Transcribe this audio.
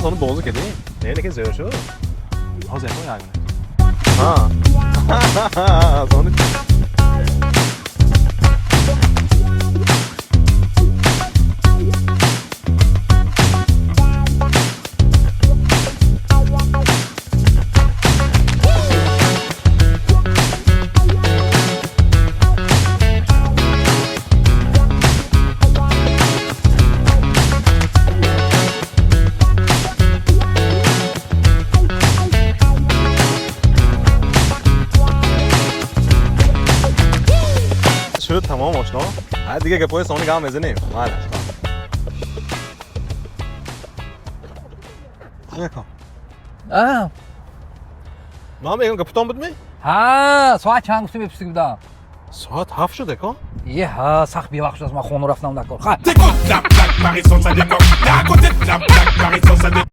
Сони бозӣ кардем. Не, лекин зӯр шуд. Ҳозир якон як минут. Ҳа. Сони шуд, тамом, ошно. Ҳа, дига гапҳои сони гап мезанем. Майлаш. Якон. А. Ман мегӯям, гапутон будми? Ҳа, соат чанд гуфтем, мепурсида будам. Соат 7 шуд, акон. Е, ҳа, сахт бевақт шудааст, ман хона рафтам, дар кор. Хай. Décolle, la plaque, Marie-Sauce, ça décolle. D'à côté de la plaque, Marie-Sauce, ça décolle.